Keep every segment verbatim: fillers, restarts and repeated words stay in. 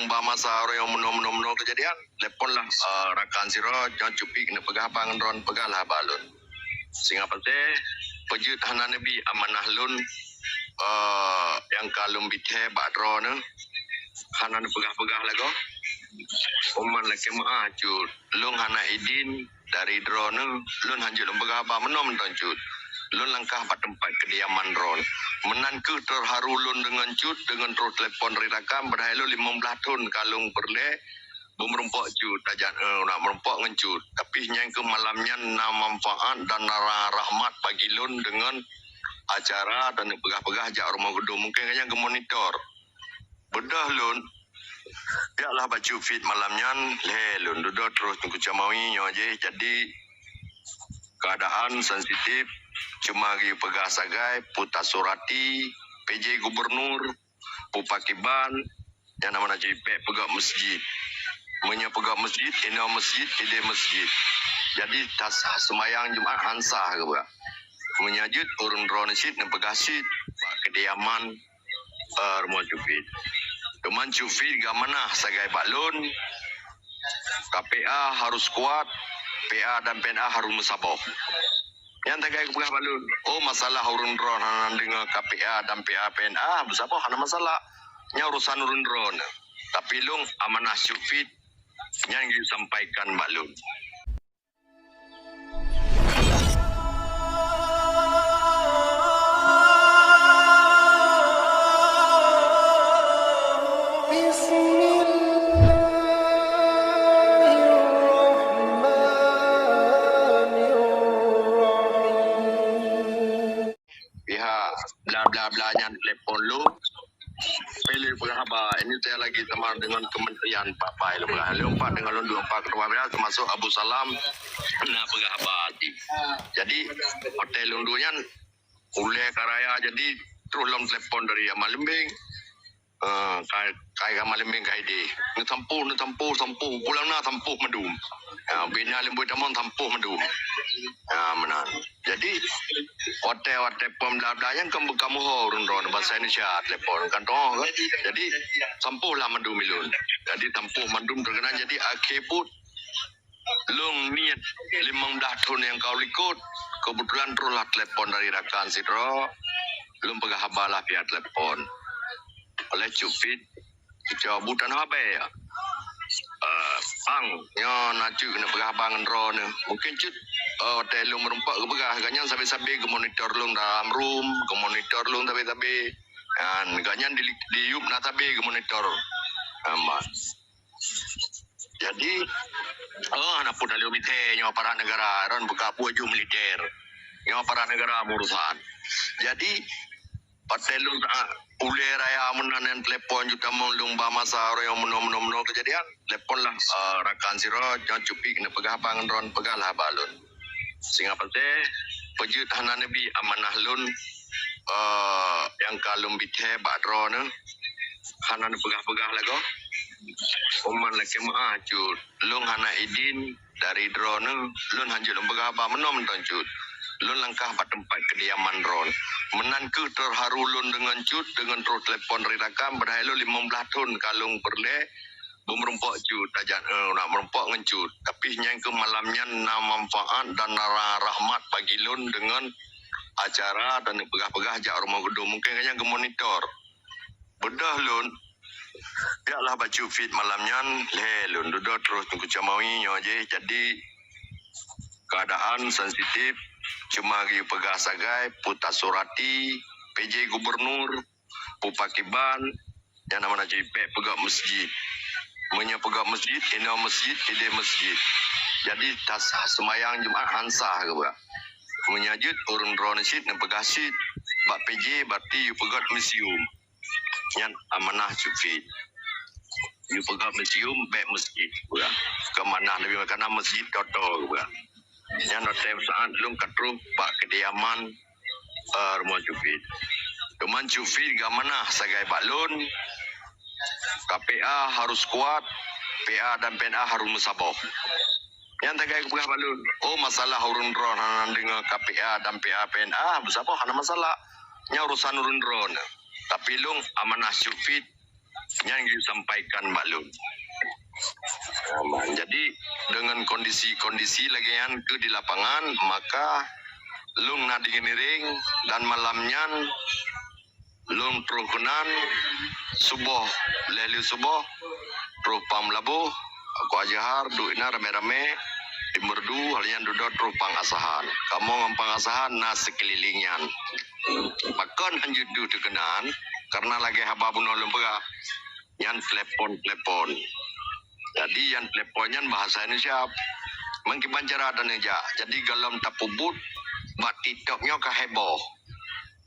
Ba masa ureuëng nyang meunoe-meunoe-meunoe keujadian, teleponlah, eh, rakan sidroe, nyoe Cut Fik keuneuk peugah haba ngon droeneuh, peugahlah haba lôn. Singoh paséh, peue jeuet hana neubi amanah lôn, eh, nyang ka lôn bi thée bak droeneuh, hana neupeugah-peugah lagoe. Uman lakée meuáh Cut, lôn hana idin dari droeneuh, lôn hanjeuet lôn peugah haba meunoe mantong Cut. Lôn langkah bak teumpat keudiaman droeneuh. Meunan kheueh teuharu lôn deungon Cut, deungon troh telepon dari rakan, padahai lôn limong blaih thon ka lôn peureulée, beumeurumpok Cut, tajak, eh, nak meurumpok ngon Cut. Tapi nyang keu malam nyan na manfaat dan na ra-, rahmat bagi lôn deungon acara dan peugah-peugah jak rumoh geudong. Mungken gobnyan geumonitor. Beudôh lôn, piaklah bak Cut Fik malam nyan, lhée lôn dudoe troh Teungku Camawi nyoe jih. Jadi, keuadaan sensitif, cuma geupeugah sagai, peue ta surati, P J gubernur, peue pakriban, nyang nama najih bék peugét masjid. Meunyoe peugét masjid, inoe masjid, idéh masjid. Jadi, tas-, seumayang Jumat han sah geupeugah. Meunyoe jeuet ureuëng droeneuh cit neupeugah cit bak keudiaman, eh, rumoh Cut Fik. Teuma Cut Fik geuamanah sagai bak lôn, K P A harus kuat, P A dan P N A harus meusaboh. Nyang tagai geupeugah bak lôn, oh, masalah ureuëng droeneuh hana deungoe K P A dan P A P N A, meusaboh hana masalah. Nyan urusan ureuëng droeneuh. Tapi lôn amanah Cut Fik nyan geusampaikan bak lôn. Bismillahirrahmanirrahim. Pihak bla bla bla nyan telepon lôn. Pilih peugah haba, ini saya lagi sama dengan kementerian Pak Pai lôn peugah. Lôn pat dengan lôn dua pat ketua bidang termasuk Abu Salam na peugah haba ti. Jadi hotel lôn dua nyan ulée ka raya jadi terus lom telepon dari Amalembeng. Ah, kai, kai Amalembeng kai deh. Neusampôh, neusampôh, sampôh pulang na sampôh mandum. Ah, bina lembui tamong sampôh mandum. Ah, meunan. Jadi watée-watée pom bla-bla nyan kan bukan muho ureuëng droeneuh bahasa Indonesia telepon kan toh kan. Jadi sampôh lah mandum ilôn. Jadi sampôh mandum terkenal jadi akhé buet lôn niet limong blah thon nyang ka likot, kebetulan troh lah telepon dari rakan sidroe, lôn peugah haba lah pihak telepon. Oleh Cut Fik, cucoe bu tanoh abée ya. Eh, bang, nyoe na Cut keuneuk peugah haba ngon droeneuh. Mungken Cut, eh, watée lôn meurumpok geupeugah, gobnyan sabe-sabe geumonitor lôn dalam room, geumonitor lôn sabe-sabe. Dan gobnyan di, di yup na sabe geumonitor. Hamba. Jadi, oh, na pun aleuh militer nyoe aparat negara, ron buka puju militer. Nyoe aparat negara meurusan. Jadi, watée lôn saát ulée raya meunan nyang telepon juta mong lôn ba masa ureuëng nyang meunoe-meunoe-meunoe keujadian, teleponlah, eh, rakan sidroe, nyoe Cut Fik keuneuk peugah haba ngon droeneuh, peugahlah haba lôn. Singoh paséh, peue jeuet hana neubi amanah lôn, eh, nyang ka lôn bi thée bak droeneuh, hana neupeugah-peugah lagoe. Uman lakée meuáh Cut, lôn hana idin dari droeneuh, lôn hanjeuet lôn peugah haba meunoe mantong Cut. Lôn langkah bak teumpat keudiaman droeneuh. Meunan kheueh teuharu lôn deungon Cut, deungon troh telepon dari rakan, padahai lôn limong blah thon ka lôn peureulée, beumeurumpok Cut, tajak, eh, nak meurumpok ngon Cut. Tapi nyang keu malam nyan na manfaat dan na ra-, rahmat bagi lôn deungon acara dan peugah-peugah jak rumoh geudong. Mungken gobnyan geumonitor. Beudôh lôn, piaklah bak Cut Fik malam nyan, lhée lôn dudoe troh Teungku Camawi nyoe jih. Jadi keuadaan sensitif, cuma geupeugah sagai, peue ta surati, P J gubernur, peue pakriban, nyang nama najih bék peugét masjid. Meunyoe peugét masjid, inoe masjid, idéh masjid. Jadi tas-, seumayang Jumat han sah geupeugah. Meunyoe jeuet ureuëng droeneuh cit neupeugah cit bak P J, berarti yue peugét museum. Nyan amanah Cut Fik. Yue peugét museum bék masjid geupeugah. Keu manah leubeh kana masjid toto geupeugah. Nyan watée saát lôn ka troh bak keudiaman, eh, rumoh Cut Fik. Teuma Cut Fik geuamanah sagai bak lôn, K P A harus kuat, P A dan P N A harus meusaboh. Nyang tagai geupeugah bak lôn, oh, masalah ureuëng droeneuh hana deungoe K P A dan P A P N A, meusaboh hana masalah. Nyan urusan ureuëng droeneuh. Tapi lôn amanah Cut Fik Nyan disampaikan bak lôn. Jadi, dengan kondisi-kondisi lagèe nyan keuh di lapangan, maka lôn na di Giniring dan malam nyan lôn troh keunan suboh, lheuh suboh troh Pang Meulaboh, Aku Azhar, duek inan ramé-ramé di Meureudu, lheuh nyan dudoe troh Pang Asahan. Kamoe ngon Pang Asahan na sikeulileng nyan. Pakon hanjeuet deuh keunan, karena lagèe haba bunoe lôn peugah. Nyan telepon-telepon. Jadi, nyang telepon nyan bahasa Indonesia. Meukiban cara dan jak. Jadi, golom tapeubuet bak TikTok nyoe ka heboh.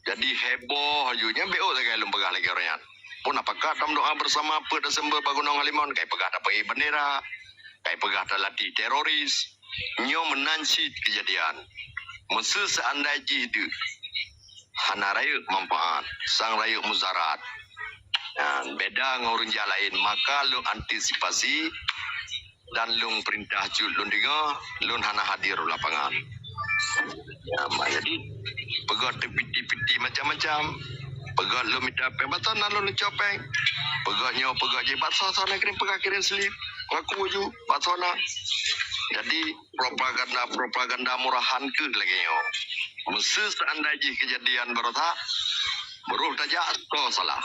Jadi, heboh laju nyan B O lagèe lôn peugah lagèe uroe nyan. Pun apakah tam doa bersama peuet Desember bak Gunong Halimon, kai peugah tapeuék bendera, kai peugah talatih teroris. Nyoe meunan cit keujadian. Meuseu seandai jih deuh hana rayeuk manfaat, sang rayeuk mudarat. Nyan beda ngon ureueng jak laén, maka lôn antisipasi dan lôn peurintah cut lôn deungoe, lôn hana hadir u lapangan. Ya, ma-, jadi peugah teupiti-piti macam-macam. Peugah lôn mita péng, bak soe na lôn cok péng. Peugah nyoe, peugah jih, bak soe-soe na kirém, peugah kirém slip. Ngaku ju, bak soe na. Jadi, propaganda-propaganda murahan keuh lagèe nyoe. Meuseu seandai jih keujadian baroesa, baroe tajak, soe salah.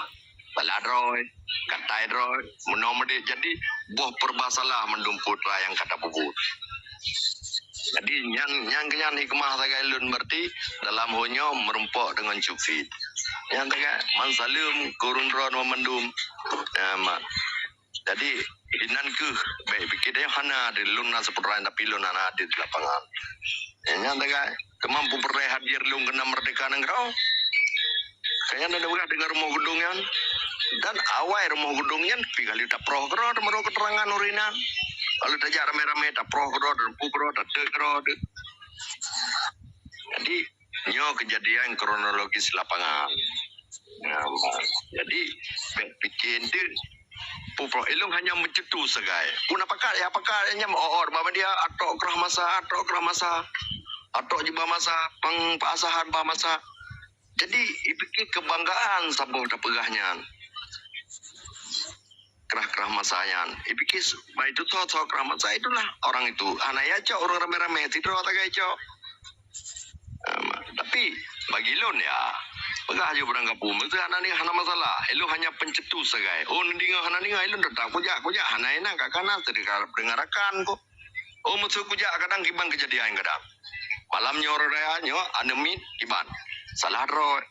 Salah droe, katai droe, meunoe meudéh. Jadi, boh peurba salah mandum putra nyang ka tapeubuet. Jadi, nyan, nyan, nyan hikmah sagai lôn, berarti dalam ho nyoe meurumpok deungon Cut Fit. Nyan sagai, man saleuem keu ureueng droe mandum. Ya, ma. Jadi, inan keuh, bèk pike tanyoe hana deuh, lôn na seupeurang, tapi lôn hana hadir di lapangan. Nyan sagai, keumampu peureulèe hadir lôn keunan meurdeka nanggroe. Kayang na peugah deungon rumoh geudong nyan. Dan awai rumoh geudong nyan, pi ka lheueh taproh keudroe, tameurok keuterangan ureueng inan. Ka lheueh tajak ramé-ramé, taproh keudroe, tateumpu keudroe, tateuk keudroe. Jadi, nyoe keujadian kronologis lapangan. Nah, jadi, bèk pike deuh. Pupuk ilong hanya meucutu sagai. Pun apakah, ya apakah, hanya meu'oh-'oh bak media, atok krah masa, atok krah masa. Atok jubah masa, pang peuasahan bah masa. Jadi, ipike keubanggaan saboh tapeugah nyan. Krah-krah masa nyan. Ipike su-, bah itu tho-tho krah masa itulah orang itu. Hana ya cok ureueng ramé-ramé, sidroe sagai cok. Em, tapi bagi lôn ya, peugah ju barang gapu, meuseu hana ni hana masalah. Ilôn hanya pencetus sagai. Oh, neudeungoe hana deungoe, ilôn teutap kujak, kujak hana inan ka kana teudeungoe dengan rakan ko. Oh, meuseu kujak kadang kiban keujadian kadang. Malam nyoe raya nyoe aneuk miet kiban. Salah droe.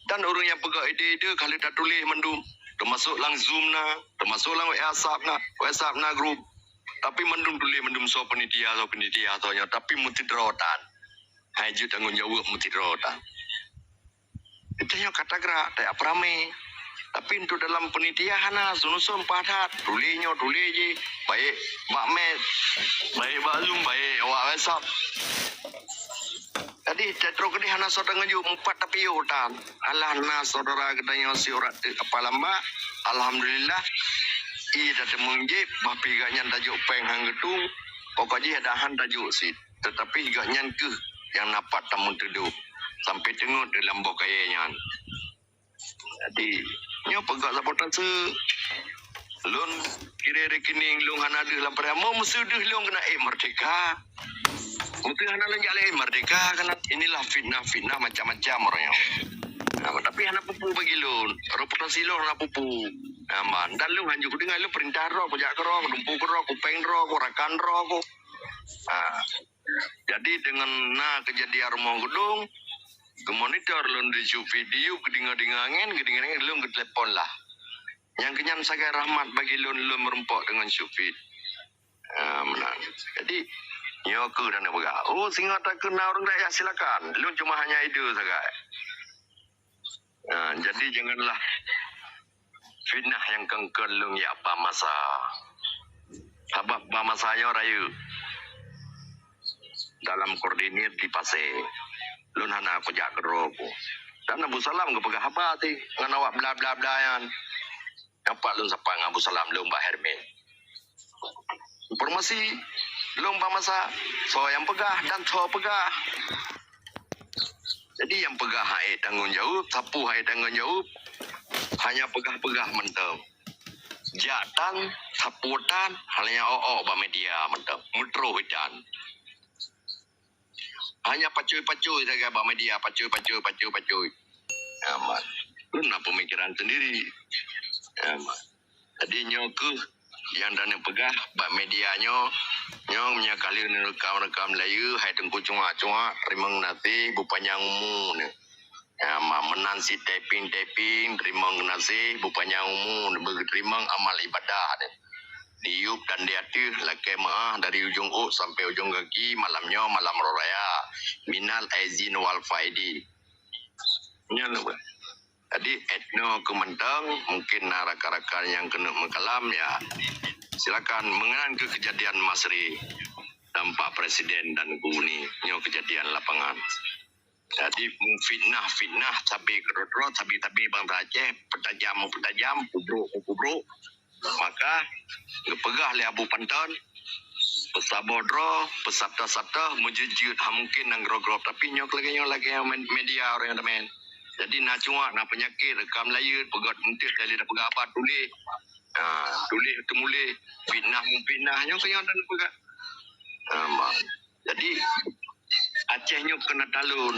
Dan ureueng nyang peugah ide-ide ka lheueh tatuléh mandum, teumasok lam Zoom na, teumasok lam WhatsApp na, WhatsApp na grup. Tapi mandum tuléh mandum soe panitia, soe panitia, soe nyoe, tapi meusidroe tan. Hai jeuet tanggong jaweueb meusidroe tan. Tanyoe ka tagrak, tajak peuramé. Tapi untuk dalam panitia hana, sun-sun padat, tuléh nyoe, tuléh jih, baik bak mes, baik bak Zoom, baik bak WhatsApp. Jadi, trok keudeh hana soe tanggong jaweueb, meupat tapiôh tan. Alah na syedara geutanyoe si urat teuk kapa lamba, alhamdulillah, ie tateumeung jieb, bah pi gobnyan tajok péng han geutu, pokok jih ada han tajok cit. Teutapi gobnyan keuh nyang na pat tameuteudoh, sampoe teungeut di lam boh kayèe nyan. Jadi, nyoe peugah saboh taseuek. Lôn kirém rekening lôn hana deuh lam peuraya. Meuseu deuh lôn keuneuk ék merdeka. Meuseu hana lôn jak lé merdeka keuneuk. Inilah fitnah-fitnah macam-macam ureueng nyoe. Nah, tapi hana peue-peue bagi lôn. Reputasi lôn hana peue-peue. Nah, man. Dan lôn hanjeuet kudeungoe lôn peurintah droe, kujak keudroe, kudumpu keudroe, kupéng droe, kurakan droe, ku. Nah. Jadi, deungon na keujadian rumoh geudong, geumonitor lôn di Cut Fit, di yub geudeungoe-deungoe angén, geudeungoe angén, lôn geutelepon lah. Nyang keunyan sagai rahmat bagi lôn, lôn meurumpok deungon Cut Fit. Ah, meunan. Jadi, nyoe keuh dan peugah, "Oh, singoh takheun na ureueng rakyat, silakan. Lôn cuma hanya ide sagai." Ah, jadi janganlah fitnah nyang kheun-kheun lôn jak ba masa. Sabab ba masa nyoe rayeuk dalam koordinir di Pasé. Lôn hana kujak keudroe ku. Dan Abu Salam geupeugah haba teuh ngon awak bla-bla-bla nyan. Nampak lôn sapat ngon Abu Salam lôn bak Hermin. Informasi lôn ba masa, soe nyang peugah dan soe peugah. Jadi nyang peugah han ék tanggong jaweueb, sapeue han ék tanggong jaweueb, hanya peugah-peugah mantong. Jak tan, sapeue tan, hanya ôk-ôk bak media mantong. Meutroh itan. Hanya pacui-pacui sagai bak media, pacui, pacui, pacui, pacui. Amat. Lu na pemikiran sendiri. Amat. Jadi nyoe keuh nyang dan peugah bak media nyoe, nyoe meunyoe kalian rekam-rekam layu, hai Teungku cuak-cuak, teurimong gaséh, beupanyang umu nyoe. Ya, ma-, meunan si typing-typing, teurimong gaséh, beupanyang umu, beuteurimong amal ibadah nyoe. Di yup dan di ateueh, lakée meuáh dari ujong ôk sampai ujong gaki, malam nyoe malam roh raya. Minal aizin wal faidin. Nyan lagée. Jadi, etno keu mantong, mungkin na rakan-rakan nyang keuneuk meukalam, ya. Silakan, mengenai keu kejadian Masri dan Pak Presiden dan Guni, nyoe kejadian lapangan. Jadi, fitnah-fitnah, sabe keudroe-droe, sabe-sabe bansa Aceh, peutajam-peutajam, kubrok-kubrok. Maka, geupeugah lé Abu Panton, peusaboh droe, peusatah-satah, meujeuet-jeuet, ha mungkin nyang grob-grob. Tapi nyoe lagée nyoe lagée me-, media ureuëng teumén. Jadi na cuak, na peunyakét, rekam layeue, peugét eunteuk dari peugah apa, tuléh. Ha, tuléh teumuléh, fitnah-memfitnah, nyoe keuh nyang dan peugah. Ha, ma-, jadi, Aceh nyoe keuneuk talon.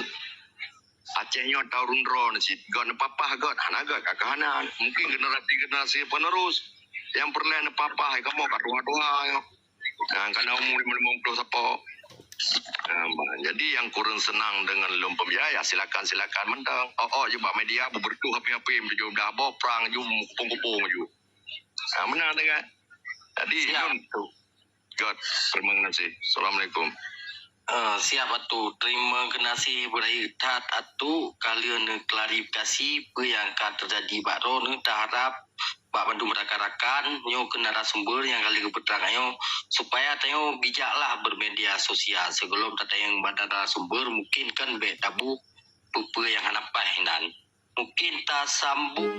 Aceh nyoe taurun droe cit. Gét neupapah gét, hana gét, ka hana. Mungkin generasi-generasi penerus nyang peureulée neupapah, kamoe ka tuha-tuha nyoe. Nah, kana umu lima puluh sapo. Nah, jadi nyang kureueng seunang deungon lôn peubiaya, ya, silakan-silakan mantong. Oh, oh, jeuet bak media, beubeureutoh api-api, meujeuet dah boh prang ju, kupung-kupung ju. Nah, meunan dengan. Jadi, siap. Lôn tu. Gét, terima kasih. Assalamualaikum. Eh, siap, Atu. Terima kasih beurayeuk that, Atu. Ka lheueh neuklarifikasi peue nyang ka teujadi bak droeneuh, taharap bak bandum rakan-rakan nyoe keu narasumber nyang ka lheueh geupeutrang nyoe, supaya tanyoe bijaklah bermedia sosial. Sigohlom tatanyong bak narasumber, mungkin kan bék tabu peue-peue nyang hana paih nan. Mungkin tasambung.